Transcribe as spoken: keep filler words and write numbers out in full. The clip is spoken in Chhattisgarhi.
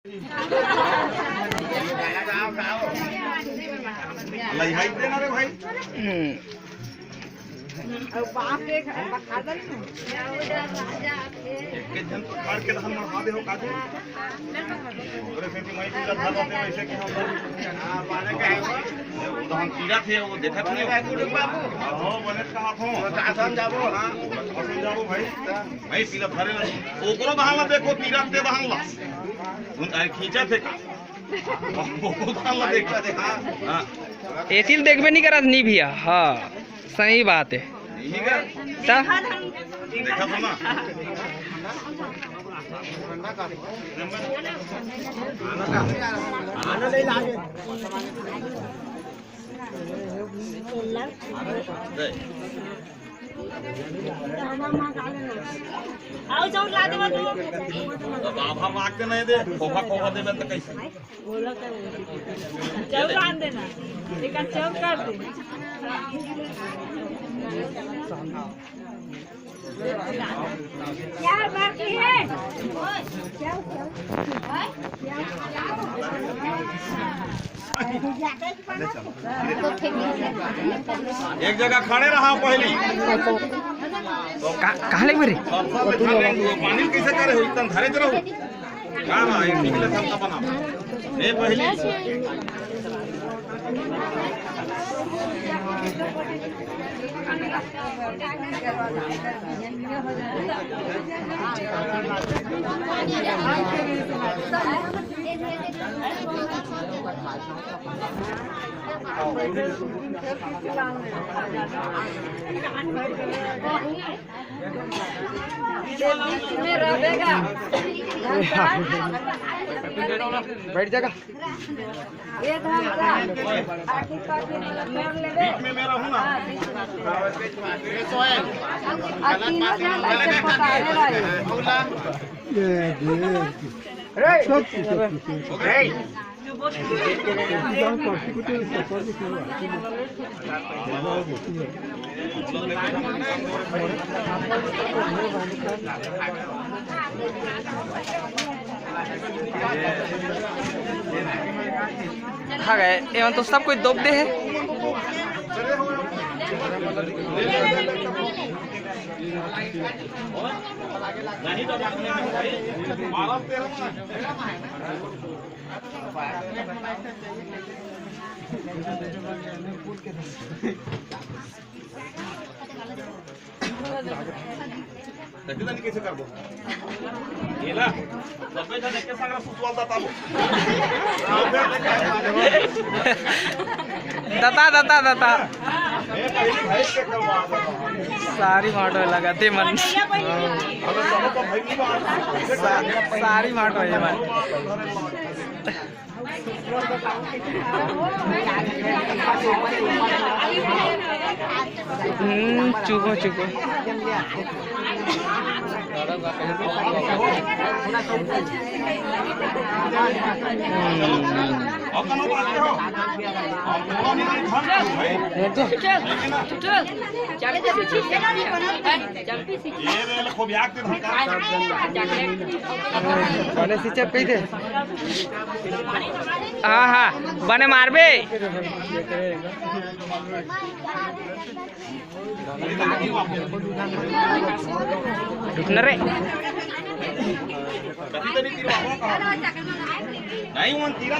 लइहाई देना रे भाई। हम्म। अब बाप के घर बता दे ना। एक एक जन तो फाड़ के धान मरवा दे हो काजू। अरे फिर भी मैं पूरा धान होते वैसे कि हम वो तो हम तीरथ हे, वो देखत नहीं हो। हाँ, बने कहा हो। प्रशासन जाबो, हाँ। प्रशासन जाबो भाई। भाई तीरथ हरे ला। ओकरो धान ला देखो, तीरथ के धान ला। उन, अरे खींचा थे का? ओकरो धान ला देखो। हाँ। एतिल देखबे नहीं करत नहीं भैया। हाँ। सही बात है। यही का? त? देखा तो ना। आओ, चाउर ला देबो तू। अब आभा मांगते नहीं दे, खोखा खोखा देबे त कैसे? चाउर आन देना, एक आध चाउर कर दे। क्या बाकी है? क्या, क्या? एक जगह खड़े रहा पहली। का-, कहाँ ले मेरे? पानी कैसे करे हो? एकदम धरे रहो। हाँ, हाँ, ये निकले सब का बना। ये पहली। बैठ जाएगा। ये धान का आखिर पाखिर मतलब कर लेबे। बीच में मैं रहूं ना। हाँ, बीच में। आ, तीनों जन ऐसे पकाए रहे। ये, ये। रे। खा गए, एमन तो सब कोई दोब दे है। देखते नहीं कैसे करबो। ये ना, सबे जन एके संग सुतवाल दताबो। दता, दता, दता। सारी माटो लगा दे मन। सा-, सारी माटो ये मन। हम्म, चुको, चुको। हम्म। बने सिंचब कही दे। हाँ, हाँ, बने मारबे। रुक न रे। नहीं, वो तीरा